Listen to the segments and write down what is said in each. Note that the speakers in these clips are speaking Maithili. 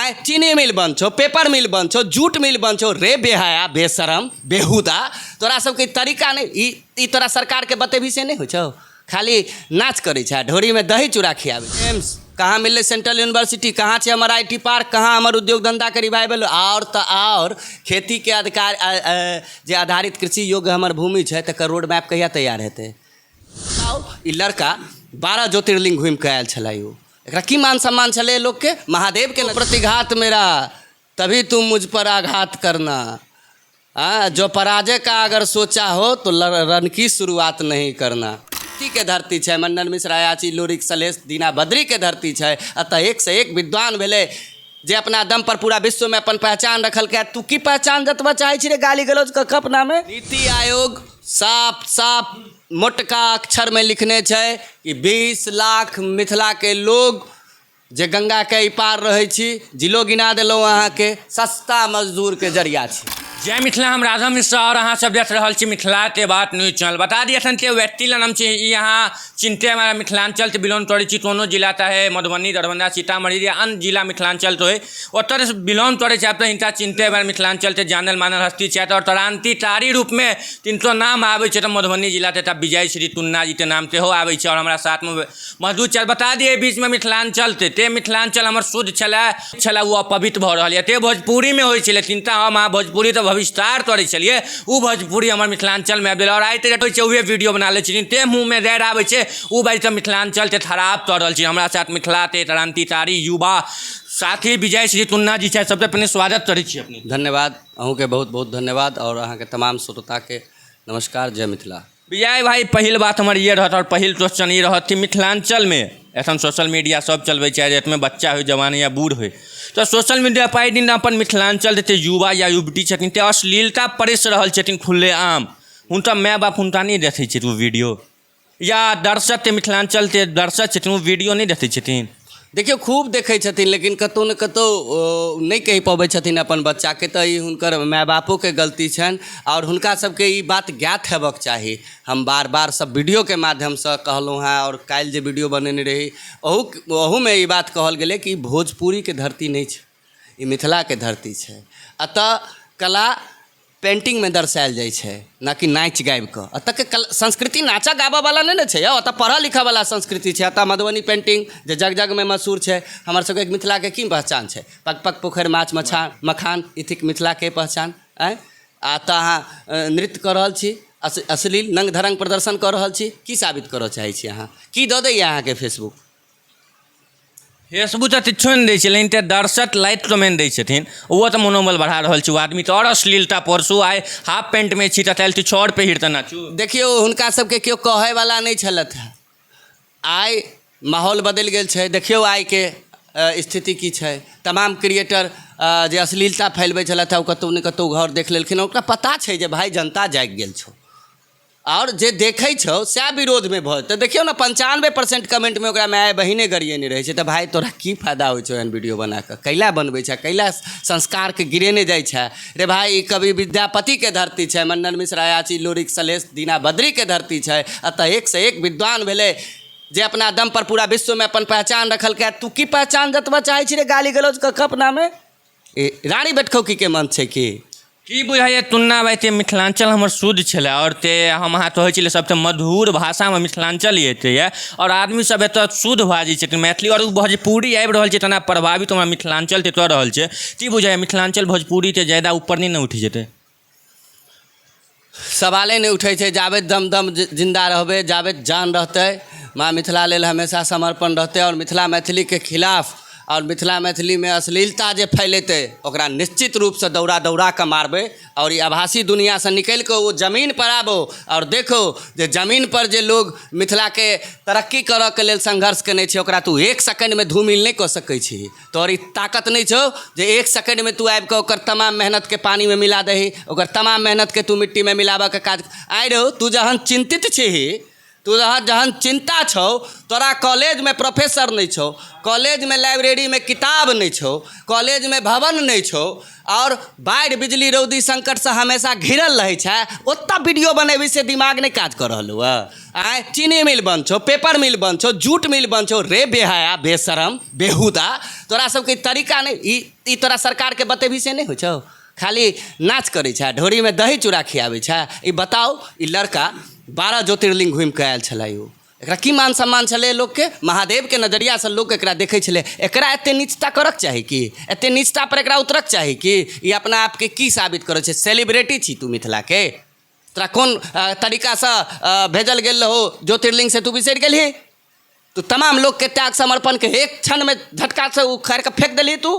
आँय चीनी मिल बंद छौ, पेपर मिल बंद छौ, जूट मिल बंद छौ। रे बेहया, बेशरम, बेहुदा, तोरा सबके ई तरीका नहि, ई ई तोरा सरकारके बतेबही से नहि होइ छौ। खाली नाच करै छै, ढोरीमे दही चूड़ा खियाबै छै। एम्स कहाँ मिललै? सेंट्रल यूनिवर्सिटी कहाँ छै? हमर I T park कहाँ? हमर उद्योग धन्धाके रिवाइवल? आओर तऽ आओर खेतीके अधिकार जे आधारित कृषि योग्य हमर भूमि छै, तकर रोड मैप कहिया तैयार हेतै? बताउ, ई लड़का 12 ज्योतिर्लिंग घुमि कऽ आयल छलै। ओ एकरा की मान सम्मान छलै लोकके? महादेवके प्रतिघात मेरा तभी तुम मुझ पर आघात करना। हाँ, जो पराजय का अगर सोचा हो तो रण की शुरुआत नहीं करना। के धरती छै मंडन मिश्र, अयाची, लोरिक, सलेश, दीना बद्रीके धरती छै। एतऽ एक से एक विद्वान भेलै जे अपना दम पर पूरा विश्वमे अपन पहचान रखलकै। तू की पहचान जतबऽ चाहै छी रे गाली गलौज कऽ कऽ अपनामे? नीति आयोग साफ साफ मोटका अक्षरमे लिखने छै कि 20 लाख मिथिलाके लोग जे गंगाके एहि पार रहै छी, जिलो गिना देलहुँ अहाँके, सस्ता मजदूरके जरिया छी। जय मिथिला, हम राधा मिश्रा और अहाँ सब देख रहल छी मिथिला के बात न्यूज चैनल। बता दिए एखन के व्यक्ति लग हम छी, ई अहाँ चिन्हते हमारा मिथिलांचल से बिलोंग करै छी। कोनो जिला चाहे मधुबनी, दरभंगा, सीतामढ़ी या अन्य जिला मिथिलांचल से होइ, ओतऽ बिलोंग करै छै तऽ हिनका चिन्हते हमारा मिथिलांचल से जानल मानल हस्ती छथि और क्रांतिकारी रूपमे तिनको नाम आबै छै तऽ मधुबनी जिलाके एकटा विजय श्री टुन्ना जीके नाम सेहो आबै छै। और हमरा साथमे मधु चल बता दिए बीचमे मिथिलाञ्चल ते मिथिलाञ्चल हमर शुद्ध छलै छलै ओ अपवित्र भऽ रहल यऽ। ते भोजपुरीमे होइ छलै चिन्ता, हम अहाँ भोजपुरी तऽ भविष्कार करै छलियै, ओ भोजपुरी हमर मिथिलाञ्चलमे आबि गेलै आओर आइ तक होइ छै उहे वीडियो बना लै छथिन। ते मुँहमे गारि आबै छै ओ बाजि कऽ मिथिलाञ्चलके खराब कऽ रहल छी। हमरा साथ मिथिलाके क्रान्तिकारी युवा साथी विजय श्री टुन्ना जी छथि। सबसँ पहिने स्वागत करै छी अपने। धन्यवाद, अहूँके बहुत बहुत धन्यवाद आओर अहाँके तमाम श्रोताके नमस्कार, जय मिथिला। विजय भाई, पहिल बात हमर ये रहत और पहिल क्वेश्चन ई रहत कि मिथिलाञ्चलमे एखन सोशल मीडिया सब चलबै छै, एहिमे बच्चा होइ, जवान या बूढ़ होइ, तऽ सोशल मीडिया पर आइ दिन अपन मिथिलाञ्चल जते युवा या युवती छथिन ते अश्लीलता परसि रहल छथिन खुलेआम। हुनकर माय बाप हुनका नहि देखै छथि ओ वीडियो, या दर्शकके मिथिलाञ्चलके दर्शक छथिन ओ वीडियो नहि देखै छथिन? देखियौ, खूब देखै छथिन, लेकिन कतहु ने कतहु नहि कहि पबै छथिन अपन बच्चाके, तऽ ई हुनकर माय बापोके गलती छनि आओर हुनका सबके ई बात ज्ञात हेबाक चाही। हम बार बार सब वीडियोके माध्यमसँ कहलहुँ हेँ आओर काल्हि जे वीडियो बनेने रही ओहू ओहूमे ई बात कहल गेलै कि भोजपुरीके धरती नहि छै, ई मिथिलाके धरती छै। एतऽ कला पेन्टिंगमे दर्शायल जाइ छै, ने कि नाचि गाबि कऽ। एतऽके कला संस्कृति नाचऽ गाबऽवला नहि ने छै यौ, एतऽ पढ़ऽ लिखऽवला संस्कृति छै। एतऽ मधुबनी पेन्टिंग जे जग जगमे मशहूर छै। हमर सबके मिथिलाके की पहचान छै? पग पग पोखरि, माछ मछा मखान, ई थिक मिथिलाके पहचान। आँय, आ एतऽ अहाँ नृत्य कऽ रहल छी, अश्लील नङ्ग धड़ङ्ग प्रदर्शन कऽ रहल छी। की साबित करऽ चाहै छी अहाँ? की दऽ दैए अहाँके फेसबुक? फेसबुक तऽ किछो नहि दै छै, लेकिन तऽ दर्शक लाइक कमेन्ट दै छथिन, ओहो तऽ मनोबल बढ़ा रहल छै। ओ आदमी तऽ आओर अश्लीलता परसू आइ हाफ पैंटमे छी तऽ काल्हि किछु आओर पहिर कऽ नाचू। देखियौ, हुनका सबके केओ कहैवला नहि छलथि हेँ। आइ माहौल बदलि गेल छै। देखियौ आइके स्थिति की छै। तमाम क्रिएटर जे अश्लीलता फैलबै छलथि हेँ, ओ कतहु ने कतहु घर देख लेलखिन। हुनका पता छै जे भाय जनता जागि गेल छौ आओर जे देखै छौ सएह विरोधमे भऽ जेतै। देखियौ ने, 95% कमेन्टमे ओकरा माय बहिने गरियेने रहै छै। तऽ भाय, तोरा की फायदा होइ छौ एहन वीडियो बना कऽ? कैला बनबै छै? कैला संस्कारके गिरेने जाइ छै रे भाय? ई कवि विद्यापतिके धरती छै, मंडन मिश्र, अयाची, लोरिक, सलेश, दीना बद्रीके धरती छै। एतऽ एकसँ एक विद्वान भेलै जे अपना दम पर पूरा विश्वमे अपन पहचान रखलकै। तू की पहचान जतबऽ चाहै छी रे गाली गलौज कऽ कऽ अपनामे? ई रानी बेटखौकीके मंच छै की? की बुझाइए तुन्ना भाइ, ते मिथिलाञ्चल हमर शुद्ध छलै आओर ते हम अहाँ कहै छलियै सबसँ मधुर भाषामे मिथिलाञ्चल एतै यऽ आओर आदमी सब एतऽ शुद्ध बाजै छथिन मैथिली आओर ओ भोजपुरी आबि रहल छै तेना प्रभावित हमरा मिथिलाञ्चलके कऽ रहल छै। की बुझाइए, मिथिलाञ्चल भोजपुरीके ज्यादा ऊपर नहि ने उठि जेतै? सवाले नहि उठै छै। जाबे दम दम जिन्दा रहबै, जाबे जान रहतै, माँ मिथिला लेल हमेशा समर्पण रहतै। आओर मिथिला मैथिलीके खिलाफ आओर मिथिला मैथिलीमे अश्लीलता जे फैलेतै, ओकरा निश्चित रूपसँ दौड़ा दौड़ा कऽ मारबै। आओर ई आभासी दुनिआँसँ निकलि कऽ ओ जमीनपर आबो आओर देखो जे जमीनपर जे लोग मिथिलाके तरक्की करऽके लेल संघर्ष केने छै, ओकरा तू एक सेकंडमे धूमिल नहि कऽ सकै छिही। तोहर ई ताकत नहि छौ जे एक सेकंडमे तू आबि कऽ ओकर तमाम मेहनतके पानिमे मिला दही, ओकर तमाम मेहनतके तू मिट्टीमे मिलाबऽके काज। आइ रौ, तू जहन चिन्तित छिही तू जहन चिन्ता छौ, तोरा कॉलेजमे प्रोफेसर नहि छौ, कॉलेजमे लाइब्रेरीमे किताब नहि छौ, कॉलेजमे भवन नहि छौ, आओर बाढ़ि बिजली रौदी संकटसँ हमेशा घिरल रहै छै, ओतऽ वीडियो बनेबही से दिमाग नहि काज कऽ रहलौ हँ। आँय, चीनी मिल बन्द छौ, पेपर मिल बन्द छौ, जूट मिल बन्द छौ। रे बेहया, बेशरम, बेहुदा, तोरा सबके ई तरीका नहि, ई तोरा सरकारके बतेबही से नहि होइ छौ। खाली नाच करै छै, ढोरीमे दही चूड़ा खियाबै छै। ई बताउ, ई लड़का 12 ज्योतिर्लिंग घुमि कऽ आयल छलै, ओ एकरा की मान सम्मान छलै? लोकके महादेवके नजरियासँ लोक एकरा देखै छलै। एकरा एते नीचता करक चाही कि? एते नीचता पर एकरा उतरक चाही कि? ई अपना आपके की साबित करै छै? सेलिब्रिटी छी तू मिथिलाके? तोरा कोन तरीकासँ भेजल गेल रहौ ज्योतिर्लिंग से तू बिसरि गेलही? तू तमाम लोकके त्याग समर्पणके एक क्षणमे झटकासँ उखाड़ि कऽ फेक देलही। तू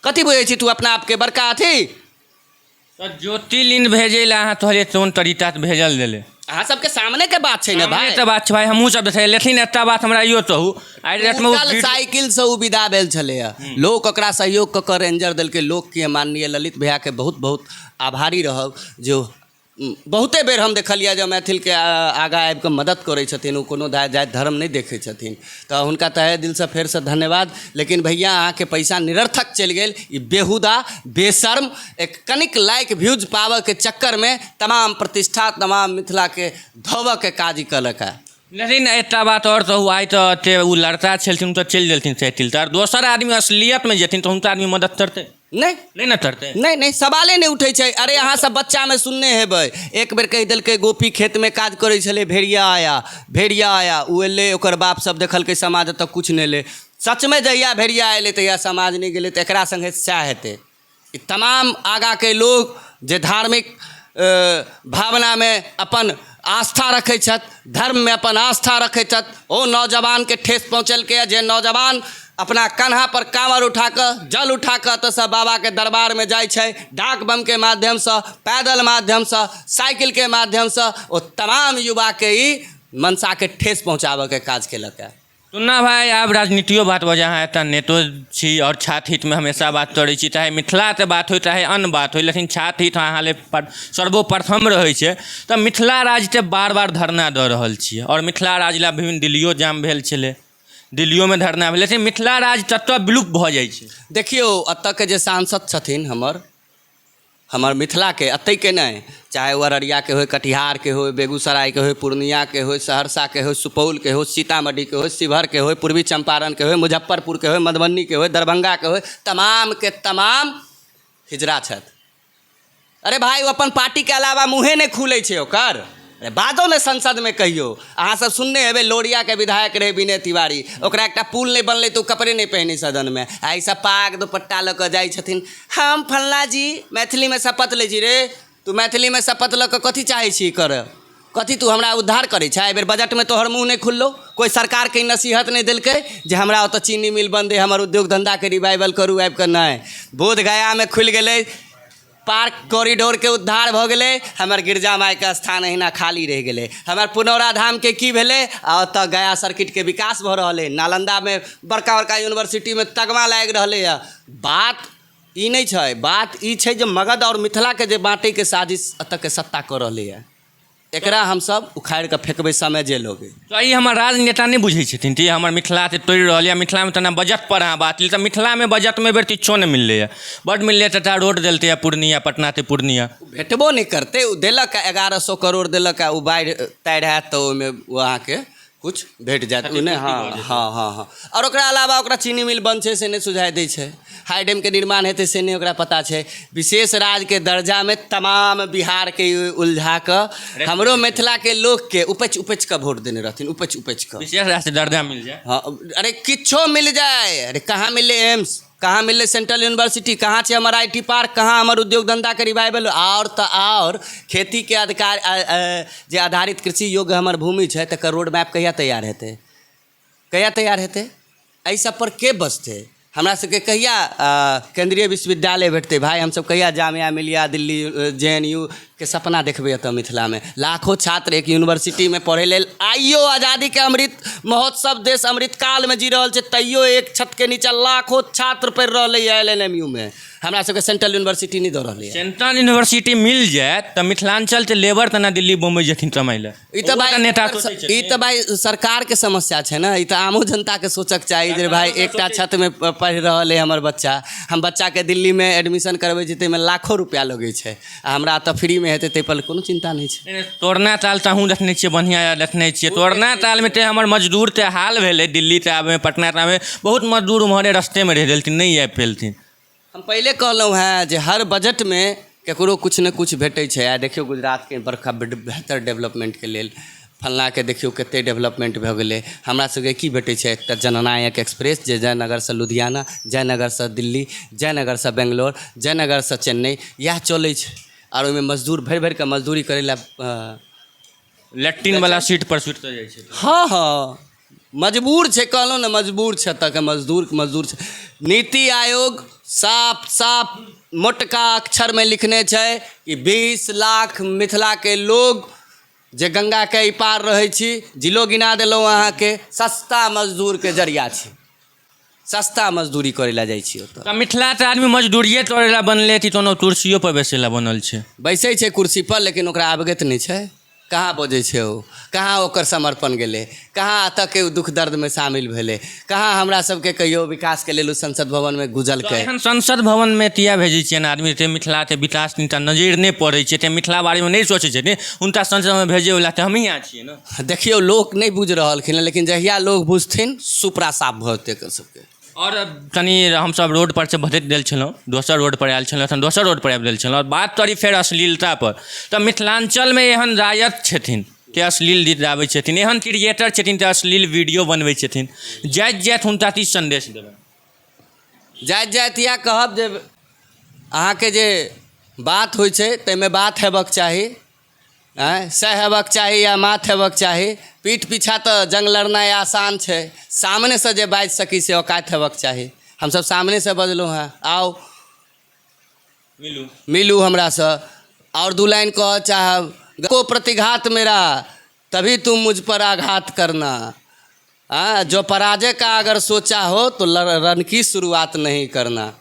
कथी बुझै छी तू अपना आपके बड़का अथी? तऽ ज्योतिर्लिंग भेजै लए अहाँ तोहरे कोन तरीकासँ भेजल गेलै? अहाँ सबके सामने के बात छै ने भाई। तऽ बात छै भाई, हमहूँ सब देखै, लेकिन एकटा बात हमरा इहो कहू, आइ रातिमे ओ टूटल साइकिलसँ ओ विदा भेल छलैए, लोक ओकरा सहयोग कऽ कऽ रेंजर देलकै। लोकके, माननीय ललित भैयाके बहुत बहुत आभारी रहब जे बहुते बेर हम देखलियै जे मैथिलके आगाँ आबि कऽ मदद करै छथिन। ओ कोनो जाति धर्म नहि देखै छथिन, तऽ हुनका तहे दिलसँ फेरसँ धन्यवाद। लेकिन भैया, अहाँके पैसा निरर्थक चलि गेल। ई बेहुदा, बेशर्म एक कनिक लाइक व्यूज पाबऽके चक्करमे तमाम प्रतिष्ठा, तमाम मिथिलाके धोबऽके काज ई केलक हँ। लेकिन एकटा बात आओर कहू, आइ तऽ एते ओ लड़का छलखिन तऽ चलि गेलखिन साइकिल तऽ दोसर आदमी असलियतमे जेथिन तऽ हुनका आदमी मदद करतै? नहि। नहि ने करतै? नहि नहि, सवाले नहि उठै छै। अरे, अहाँ सब बच्चामे सुनने हेबै, एक बेर कहि देलकै, गोपी खेतमे काज करै छलै, भेड़िया आया, भेड़िया आया। ओ एलै, ओकर बाप सब देखलकै, समाज ओतऽ किछु नहि एलै। सचमे जहिया भेड़िया एलै तहिया समाज नहि गेलै। तऽ एकरा सङ्गे सएह हेतै। ई तमाम आगाँके लोक जे धार्मिक भावनामे अपन आस्था रखै छथि, धर्ममे अपन आस्था रखै छथि, ओ नौजवानके ठेस पहुँचेलकै। जे नौजवान अपना कन्हा पर काँवर उठा कऽ, जल उठा कऽ एतऽसँ बाबाके दरबारमे जाइ छै, डाक बमके माध्यमसँ, पैदल माध्यमसँ, साइकिलके माध्यमसँ, ओ तमाम युवाके ई मनसाके ठेस पहुँचाबऽके काज केलक हँ। सुनना भाइ, आब राजनीतियो बात भऽ जाय। अहाँ एतऽ नेतो छी आओर छात्र हितमे हमेशा बात करै छी, चाहे मिथिलाके बात होइ, चाहे अन्य बात होइ, लेकिन छात्र हित अहाँ लेल सर्वोप्रथम रहै छै। तऽ मिथिला राज्यके बार बार धरना दऽ रहल छियै आओर मिथिला राज्य लए विभिन्न दिल्लियो जाम भेल छलै, दिल्लियोमे धरना भेलै, लेकिन मिथिला राज्य ततऽ विलुप्त भऽ जाइ छै। देखियौ, एतऽके जे सांसद छथिन हमर हमर मिथिलाके, एतहिके नहि, चाहे ओ अररियाके होइ, कटिहारके होइ, बेगूसरायके होइ, पूर्णियाके होइ, सहरसाके होइ, सुपौलके होइ, सीतामढ़ीके होइ, शिवहरके होइ, पूर्वी चम्पारणके होइ, मुजफ्फरपुरके होइ, मधुबनीके होइ, दरभङ्गाके होइ, तमामके तमाम हिजरा छथि। अरे भाइ, ओ अपन पार्टीके अलावा मुँहे नहि खुलै छै ओकर। अरे, बाजो ने संसदमे कहियो। अहाँ सब सुनने हेबै, लोरियाके विधायक रहै विनय तिवारी, ओकरा एकटा पुल नहि बनलै तऽ ओ कपड़े नहि पहिने सदनमे। आ ई सब पाग दुपट्टा लऽ कऽ जाइ छथिन, हम फल्लाँ जी मैथिलीमे शपथ लै छी। रे, तू मैथिलीमे शपथ लऽ कऽ कथी चाहै छी करऽ? कथी तू हमरा उद्धार करै छै? एहिबेर बजटमे तोहर मुँह नहि खुललौ। कोइ सरकारके ई नसीहत नहि देलकै जे हमरा ओतऽ चीनी मिल बन्द अइ, हमर उद्योग धन्धाके रिवाइवल करू आबि कऽ। नहि, बोध गयामे खुलि गेलै, पार्क कॉरिडोरके उद्धार भऽ गेलै, हमर गिरजा माइके स्थान अहिना खाली रहि गेलै। हमर पुनौरा धामके की भेलै? आ ओतऽ गया सर्किटके विकास भऽ रहल अइ, नालन्दामे बड़का बड़का यूनिवर्सिटीमे तगमा लागि रहलैए। बात ई नहि छै, बात ई छै जे मगध आओर मिथिलाके जे बाँटैके साजिश एतऽके सत्ता कऽ रहलैए, एकरा हमसभ उखाड़ि कऽ फेकबै समय जे लोग। तऽ ई हमर राजनेता नहि बुझै छथिन कि हमर मिथिलाके तोड़ि रहल यऽ। मिथिलामे तेना बजटपर अहाँ बात ली तऽ मिथिलामे बजटमे एहिबेर किछो नहि मिललैए। बड्ड मिललै तऽ एकटा रोड देलकैए पूर्णिया, पटना से पूर्णिया। भेटबो नहि करतै। ओ देलक 1100 करोड़ देलक, आ ओ बाढ़ि ताढ़ि आयत तऽ ओहिमे ओ अहाँके किछु भेट जायत। ओ नहि, हँ हँ हँ हँ आओर ओकरा अलावा ओकरा चीनी मिल बन्द छै से नहि सुझाइ दै छै, हाई डैमके निर्माण हेतै से नहि ओकरा पता छै। विशेष राज्यके दर्जामे तमाम बिहारके उलझा कऽ हमरो मिथिलाके लोकके उपछि उपछि कऽ वोट देने रहथिन, उपछि उपछि कऽ। विशेष राज्यके दर्जा मिल जाय। हँ, अरे किछो मिल जाय। अरे, कहाँ मिललै एम्स? कहाँ मिललै सेंट्रल यूनिवर्सिटी? कहाँ छै हमर I T park? कहाँ हमर उद्योग धन्धाके रिवाइवल? आओर तऽ आओर खेतीके अधिकार जे आधारित कृषि योग्य हमर भूमि छै, तकर रोड मैप कहिया तैयार हेतै? कहिया तैयार हेतै? एहि सबपर के बजतै? हमरा सबके कहिया केन्द्रीय विश्वविद्यालय भेटतै भाय? हमसब कहिया जामिया मिलिया दिल्ली, जे एन यू के सपना देखबै एतऽ मिथिलामे? लाखो छात्र एक यूनिवर्सिटीमे पढ़ै लेल आइयो, आजादीके अमृत महोत्सव, देश अमृत कालमे जी रहल छै, तैयो एक छतके नीचा लाखो छात्र पढ़ि रहलैए L N M you may. हमरा सबके सेंट्रल यूनिवर्सिटी नहि दऽ रहलैए। सेंट्रल यूनिवर्सिटी मिल जायत तऽ मिथिलाञ्चल के लेबर तऽ ना दिल्ली बम्बई जेथिन कमाइ लए। ई तऽ ओ भाइ नेता सोचै ई छथिन। तऽ भाइ सरकारके समस्या छै ने, ई तऽ आमो जनताके सोचक चाही जे भाइ एकटा छतमे पढ़ि रहल अइ हमर बच्चा, हम बच्चाके दिल्लीमे एडमिशन करबै छी ताहिमे लाखो रुपैआ लगै छै आ हमरा एतऽ फ्रीमे हेतै ताहिपर कोनो चिन्ता नहि छै। नहि, तोरणा ताल तऽ अहूँ देखने छियै, बढ़िआँ देखने छियै। तोरणा तालमे तऽ हमर मजदूर तऽ हाल भेलै दिल्ली तऽ आबैमे, पटना तऽ आबैमे बहुत मजदूर ओम्हरे रस्तेमे रहि गेलथिन, नहि आबि पेलथिन। हम पहिले कहलहुँ हेँ जे हर बजटमे ककरो किछु ने किछु भेटै छै। आइ देखियौ गुजरातके बड़का बेहतर डेवलपमेन्टके लेल फल्लाँके देखियौ कतेक डेवलपमेन्ट भऽ गेलै। हमरा सबके की भेटै छै? एकटा जननायक एक्सप्रेस जे जयनगरसँ लुधियाना, जयनगरसँ दिल्ली, जयनगरसँ बेंगलोर, जयनगरसँ चेन्नई, इएह चलै छै। आओर ओहिमे मजदूर भरि भरिकऽ मजदूरी करै लए लैट्रिन वाला सीट पर सुति कऽ जाइ छै। हँ हँ, मजबूर छै, कहलहुँ ने मजबूर छै एतऽके मजदूर, मजदूर छै। नीति आयोग साफ साफ मोटका अक्षरमे लिखने छै कि 20 लाख मिथिलाके लोग जे गङ्गाके एहि पार रहै छी, जिलो गिना देलहुँ अहाँके, सस्ता मजदूरके जरिया छै, सस्ता मजदूरी करै लए जाइ छी ओतऽ। तऽ मिथिला तऽ आदमी मजदूरिए करै लए बनलै कि कोनो कुर्सियो पर बैसै लए बनल छै? बैसै छै कुर्सीपर लेकिन ओकरा अवगत नहि छै, कहाँ बजै छै ओ, कहाँ ओकर समर्पण गेलै, कहाँ एतऽके ओ दुःख दर्दमे शामिल भेलै, कहाँ हमरा सबके कहियो विकासके लेल ओ संसद भवनमे गुजलकै। एखन संसद भवनमे किया भेजै छियनि आदमी? ते मिथिलाके विकास हिनका नजरि नहि पड़ै छै, ते मिथिला बारेमे नहि सोचै छथिन, हुनका संसदमे भेजैवला तऽ हमहीँ अहाँ छियै ने। देखियौ, लोक नहि बुझि रहलखिन हँ, लेकिन जहिया लोक बुझथिन सुपड़ा साफ भऽ जेतै एकर सबके। आओर कनि हमसभ रोडपर से भटकि गेल छलहुँ, दोसर रोडपर आयल छलहुँ, एखन दोसर रोडपर आबि गेल छलहुँ। आओर बात करी फेर अश्लीलतापर तऽ मिथिलाञ्चलमे एहन गायक छथिन जे अश्लील गीत गाबै छथिन, एहन क्रिएटर छथिन जे अश्लील वीडियो बनबै छथिन। जाइत जाइत हुनका की सन्देश देबनि? जाइत जाइत इएह कहब जे अहाँके जे बात होइ छै ताहिमे बात हेबक चाही, आँय सएह हेबाक चाही या माथ हेबाक चाही। पीठ पीछा तऽ जंग लड़नाइ आसान छै, सामनेसँ जे बाजि सकी से औकात हेबाक चाही। हमसभ सामनेसँ बजलहुँ हेँ, आउ मिलू मिलू हमरासँ। आओर दू लाइन कहऽ चाहब, को प्रतिघात मेरा तभी तुम मुझ पर आघात करना, हाँ जो पराजय का अगर सोचा हो तो रण की शुरुआत नहीं करना।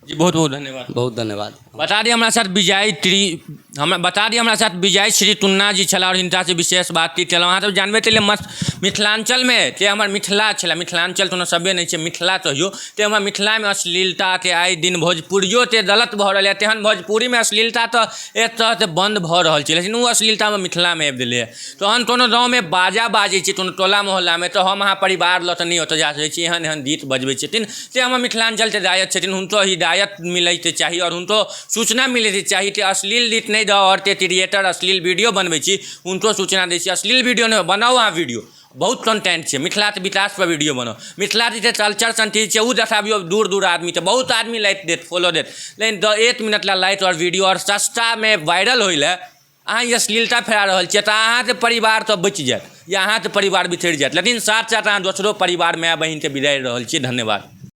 जी, बहुत बहुत धन्यवाद। बहुत धन्यवाद। बता दी हमरा साथ विजय त्री हमरा बता दी हमरा साथ विजय श्री तुन्ना जी छलाह आओर हिनकासँ विशेष बातचीत केलहुँ। अहाँ सब जानबे केलियै मिथिलाञ्चलमे जे हमर मिथिला छलै, मिथिलाञ्चल कोनो सबे नहि छै, मिथिला कहियौ ते हमर मिथिलामे अश्लीलताके आइ दिन भोजपुरियोके गलत भऽ रहलै। तेहन भोजपुरीमे अश्लीलता तऽ एक तरहसँ बन्द भऽ रहल छै, लेकिन ओ अश्लीलता मिथिलामे आबि गेलैए। तहन कोनो गाँवमे बाजा बाजै छै कोनो टोला मोहल्लामे तऽ हम अहाँ परिवार लऽ कऽ नहि ओतऽ जा सकै छी, एहन एहन गीत बजबै छथिन। से हमर मिथिलाञ्चलके गायक छथिन, हुनको हिदायत मिलैके चाही आओर हुनको सूचना मिलैके चाही कि अश्लील गीत नहि गाउ। आओर जे क्रिएटर अश्लील वीडियो बनबै छी हुनको सूचना दै छी, अश्लील वीडियो नहि बनाउ, अहाँ वीडियो बहुत कंटेंट छै, मिथिलाके विकासपर वीडियो बनाउ, मिथिलाके जे कल्चर संस्कृति छै ओ देखाबियौ दूर दूर आदमीके, बहुत आदमी लाइक देत, फॉलो देत, लेकिन एक मिनट लए लाइक आओर वीडियो आओर सस्तामे वायरल होइ लए अहाँ ई अश्लीलता फैला रहल छियै तऽ अहाँके परिवार तऽ बचि जायत या अहाँके परिवार बिथरि जायत, लेकिन साथ साथ अहाँ दोसरो परिवार माय बहिनके बिगाड़ि रहल छियै। धन्यवाद।